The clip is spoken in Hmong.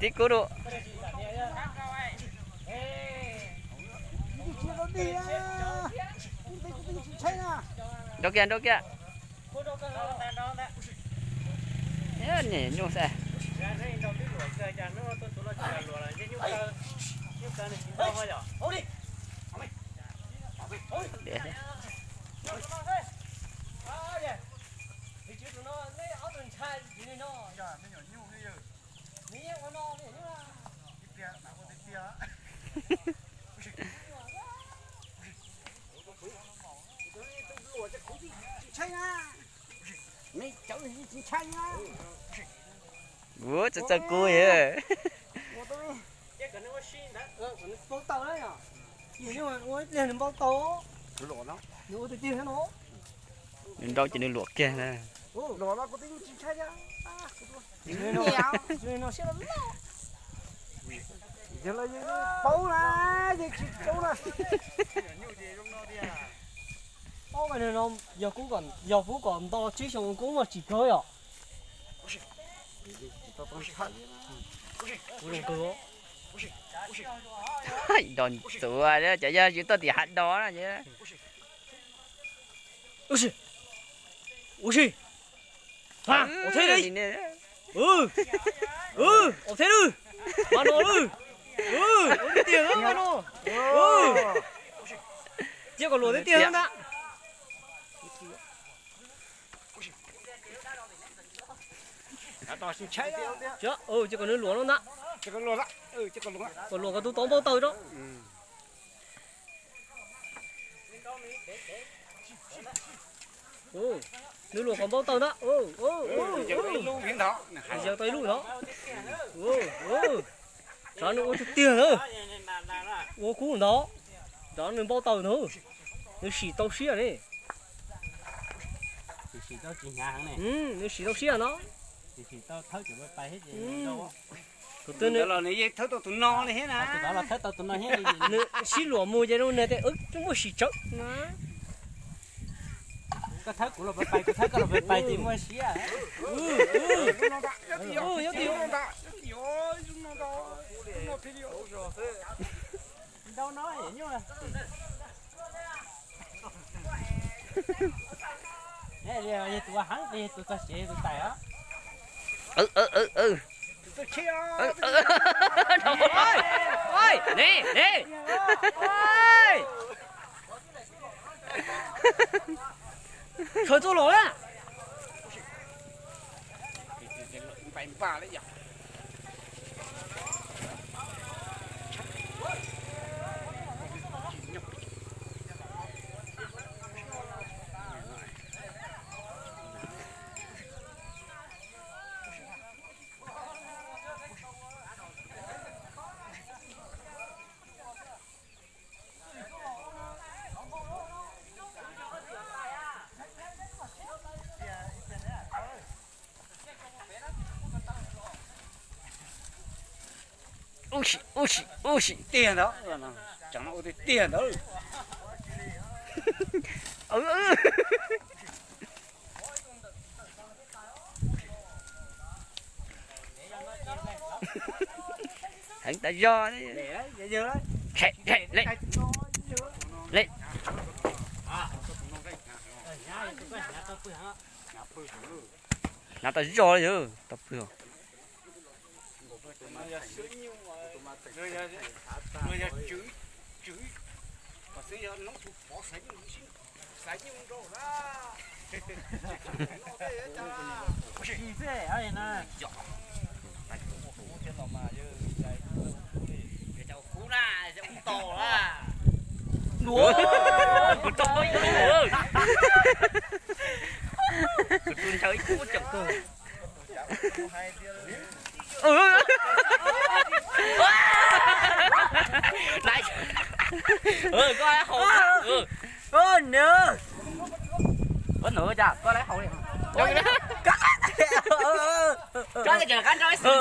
Tib kub dua. Nrau kiag, nrau kiag. Nyuj xwb. Ua txawj txawj kub. Nws nrau ces nws luam kiag na. Paub na, yeej tsis paub na. Yog kub kom nto tsib xyoo kub mas tsis kawg yom. Nrau txuas, cov yog tsis tuaj tim hav do na. Ua si, ua si, ua si, ua thiab lwm, mas no lwm, ua tiag tiag mas no, cia kom luam tiag tiag ntag. Cia kom nws luam no ntag, kom luam kom tus tod npau taws rau. Nws luam kom npau taws ntag. Yog tau ib lub ntag. Tsam nws ua tiag tiag ntag, ua kub ntag, tsam nws npau taws ntag, nws sim tau siab ne. Nws sim tau siab no. Tus twg nws yeej thawb tau tus no li thiab na. Nws sib luam mus ces zoo nws tias wb muaj sim tsawv na. Koj thawb kuv los pais pais, kuv thawb koj los pais pais ces muaj siab. Ntau no nyuj. Tus heev ces tus txog sev tus tais os. Ne, ne. Sawv txuj los na. Ub si, ub si, ub si, tiag ntawd, tseem no ua tiag tiag ntawd. Heev tas zog. Hnav tas zog li, tau pw. Kuv rau ib kub, kuv rau ib kub tseem kawg. Koj haus, koj haus cas, koj lawv haus li. Koj ces qab nrau ib xwm.